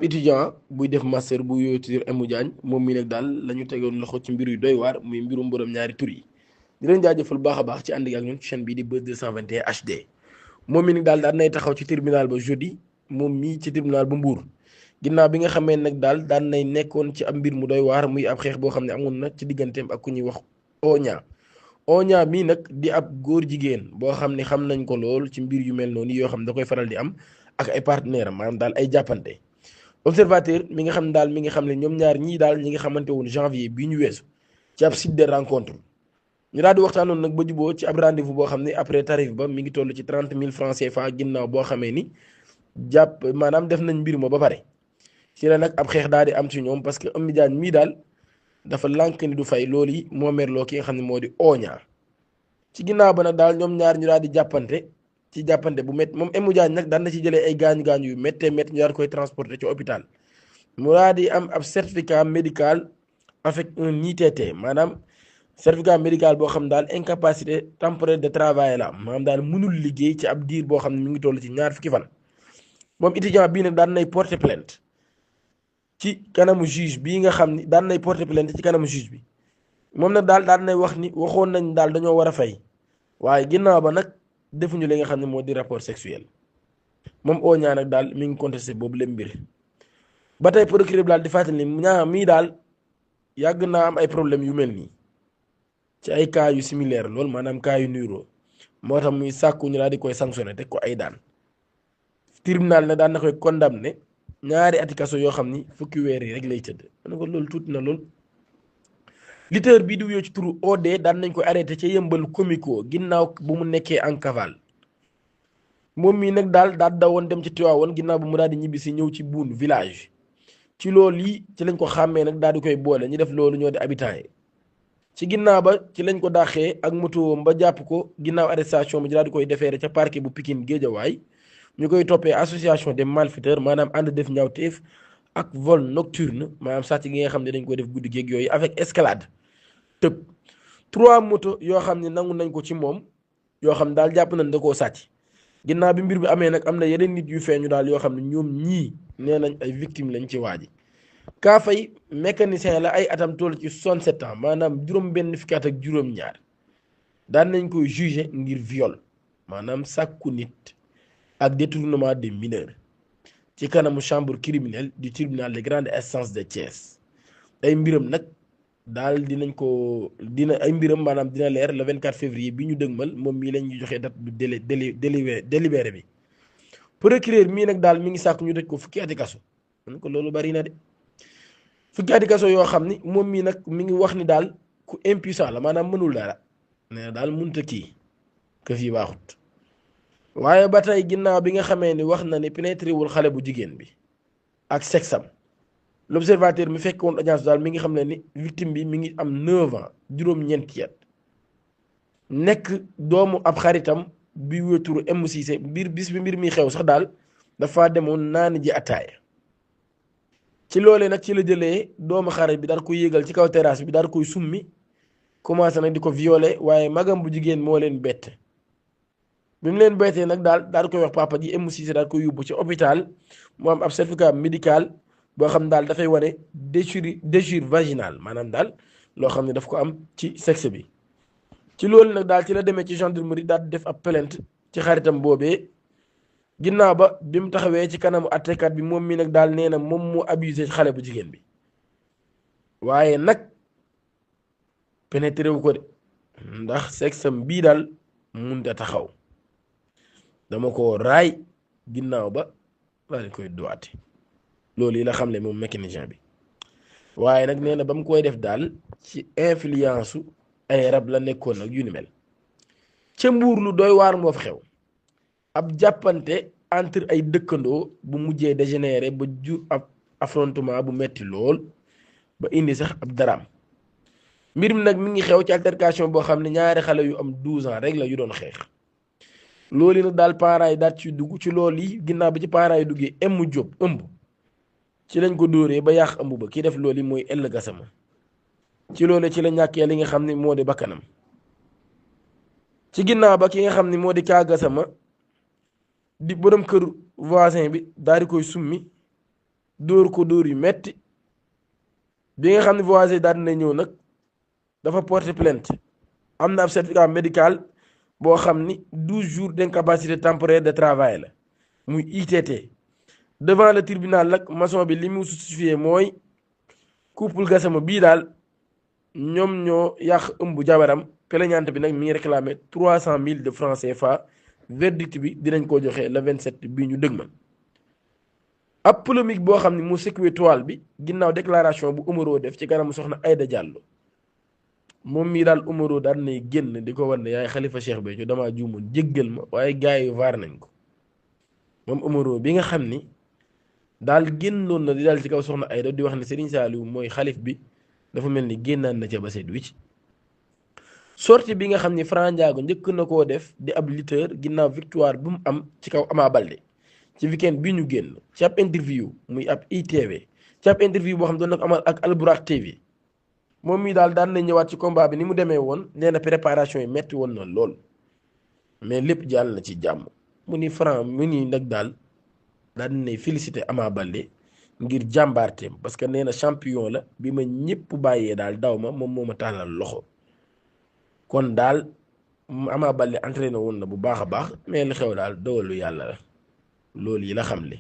ab étudiant buy def master bu yooyu Emu Diagne moom mii nag daal la ñu tegoon loxo ci mbir yu doy waar muy mbirum borom ñaari tur yi di leen jaajëfal bu baax a baax ci ànd ak ñun ci chaîne bii di Buzz 221 HD moom mi nag daal daan nay taxaw ci tribunal ba jeudi moom mii ci tribunal ba Mbour ginnaaw bi nga xamee nag daal daan nay nekkoon ci ab mbir mu doy waar muy ab xeex boo xam ne amoon na ci digganteem ak ku ñuy wax Oña Oña mii nag di ab góor jigéen boo xam ne xam nañ ko lool ci mbir yu mel noonu yoo xam ne da koy faral di am ak ay partenaire am maanaam daal ay jàppante observateur mi nga xam ne daal mi nga xam ne ñoom ñaar ñii daal ñi nga xamante woon janvier bii ñu weesu ci ab site de rencontre ñu daal di waxtaanoon nag ba juboo ci ab rendez-vous boo xam ne après tarif ba mi ngi toll ci 30 000 francs CFA ginnaaw boo xamee ni jàpp maanaam def nañ mbir ma ba pare ci la nag ab xeex daal di am ci ñoom parce que Emu Diagne mii daal dafa lànk ni du fay loolu yi moo merloo ki nga xam ne moo di Oña ci ginnaaw ba nag daal ñoom ñaar ñu daal di jàppante ci jàppante bu métti moom Emu Diagne nag daan na ci jëlee ay gaañu-gaañu yu méttee métti ñu daal koy transporter ci hôpital mu daal di am ab certificat médical avec un ITT maanaam certificat médical boo xam daal incapacité temporaire de travail la maanaam daal mënul liggéey ci ab diir boo xam ne mi ngi toll ci ñaar fukki fan moom étudiant bii nag daan nay porter plainte ci kanamu juge bii nga xam ni daan nay porter plainte ci kanamu juge bi moom nag daal daan nay wax ni waxoon nañ daal dañoo war a fay waaye ginnaaw ba nag defuñu li nga xam ne moo di rapport sexuel moom Oña nag daal mi ngi contesté boobu lépp mbir ba tey procureur bi daal di fàttali ni ñaa mii daal yàgg naa am ay problème yu mel nii ci ay cas yu similaire loolu maanaam cas yu nuyoo moo tax muy sàkku ñu daal di koy sanctionné teg ko ay daan tribunal ne daan na koy condamné ñaari ati kaso yoo xam ni fukki weer yi rek lay tëdd ma ne ko loolu tuuti na lool. lutteur bii di wuyoo ci turu OD daan nañ ko arrêté ca yëmbal comico ginnaaw bu mu nekkee en cavale moom mii nag daal dawoon dem ci Tivaouane ginnaaw bu mu daal di ñibbisi ñëw ci Boune village ci loolu yi ci lañ ko xàmmee nag daal di koy boole ñu def loolu ñoo di habitants yi ci ginnaaw ba ci lañ ko dàqee ak moto ba jàpp ko ginnaaw arrestation bi ñu daal di koy defeere ca parquet bu Pikine Guédiawaye ñu koy toppee association des malfaiteurs maanaam ànd def ñaawteef ak vol nocturne maanaam sàcc gi nga xam ne dañ ko def guddi géeg yooyu avec escalade tëb 3 moto yoo xam ne nangu nañ ko ci moom yoo xam daal jàpp nañ da koo sàcc ginnaaw bi mbir bi amee nag am na yeneen nit yu feeñu daal yoo xam ne ñoom ñii nee nañ ay victime lañ ci waaji kaa fay mécanicien la ay atam toll ci 67 ans maanaam juróom-benn fukki at ak juróom-ñaar daan nañ koy jugé ngir viol maanaam sàkku nit ak détournement des mineurs ci kanamu chambre criminelle du tribunal de grande instance de Thiès ay mbiram nag daal dina ay mbiram maanaam dina leer le 24 février bi ñu dëgmal moom mii lañ ñu joxee date du délibéré bi procureur mii nag daal mi ngi sàkk ñu tëj ko fukki ati kaso man ko loolu bari na de fukki ati kaso yoo xam ni moom mii nag mi ngi wax ni daal ku impuissant la maanaam mënul dara nee na daal mënut a kii que fii baaxut waaye ba tey ginnaaw bi nga xamee ni wax na ni pénétré wul xale bu jigéen bi ak sexam l'observateur mi fekk woon audience daal mi ngi xam ne ni victime bi mi ngi am 9 ans juróom-ñeenti at nekk doomu ab xaritam bi wéeturu Emu Cissé bis bi mbir mi xew sax daal dafa demoon naani ji ataaya ci loolee nag ci la jëlee doomu xarit bi daal koy yéegal ci kaw terrasse bi daal koy summi commencé nag di ko violer waaye magam bu jigéen moo leen bett bi mu leen bettee nag daal koy wax papa ji Emu Cissé daal koy yóbbu ci hôpital mu am ab certificat médical boo xam daal dafay wane déchirure vaginale maanaam daal loo xam ne daf ko am ci sexe bi ci loolu nag daal ci la demee ci gendarmerie daal di def ab plainte ci xaritam boobee ginnaaw ba bi mu taxawee ci kanamu àttekat bi moom mi nag daal nee na moom moo abusé xale bu jigéen bi waaye nag pénétré wu ko de ndax sexam bii daal mënut a taxaw dama ko raay ginnaaw ba daal di koy duwaate loolu yi la xam ne moom mécanicien bi waaye nag nee na ba mu koy def daal ci influence ay rab la nekkoon nag yu ni mel ca Mbuur lu doy waar moo fa xew ab jàppante entre ay dëkkandoo bu mujjee dégénéré ba jur ab affrontement bu metti lool ba indi sax ab daraam mbir mi nag mi ngi xew ci altercation boo xam ne ñaari xale yu am 12 ans rek la yu doon xeex loolu nag daal parents yi daal ci dugg ci loolu yi ginnaaw bi ci parents yi duggee Emu Diop ëmb ci lañ ko dóoree ba yàq ëmb ba ki def loolu yi mooy Ella Gassama ci loolu ci la ñàkkee li nga xam ne moo di bakkanam ci ginnaaw ba ki nga xam ne moo di Ka Gassama di borom kër voisin bi daal di koy summi dóor ko dóor yu metti bi nga xam ne Voisé daal dina ñëw nag dafa porter plainte am na ab certificat médical boo xam ni 12 jours d'incapacité temporaire de travail la muy ITT devant le tribunal nag maçon bi li mu justifié mooy couple Gassama bii daal ñoom ñoo yàq ëmb jabaram plaignante bi nag mi ngi réclamé 300 000 de francs CFA verdict bi dinañ ko joxe le 27 bii ñu dëgmal ab polémique boo xam ne mu secoué toile bi ginnaaw déclaration bu Omaro def ci kanamu soxna Aïda Diallo moom mii daal Omaro daal nay génn di ko wan ne yaay xalifa Cheikh Béthio damaa juumoon jéggal ma waaye gars yi vaar nañ ko moom Omaro bi nga xam ni daal génnoon na di daal ci kaw soxna Aïda di wax ne Serigne Saliou mooy xalif bi dafa mel ni génnaan na ca ba seet wicc sortie bi nga xam ni Franc Ndiago njëkk na koo def di ab lutteur ginnaaw victoire bu mu am ci kaw Ama Baldé ci weekend bi ñu génn ci ab interview muy ab ITV ci ab interview boo xam doon na ko amal ak Albourakh TV moom mii daal daan na ñëwaat ci combat bi ni mu demee woon nee na préparation yi metti woon na lool mais lépp jàll na ci jàmm mu ni Franc mu ni nag daal daan nay félicité Ama Baldé ngir jàmbaarteem parce que nee na champion la bi ma ñëpp bàyyee daal daw ma moom moo ma tàllal loxo kon daal Ama Baldé entraîné woon na bu baax a baax mais li xew daal dogalu yàlla la loolu yi la xam le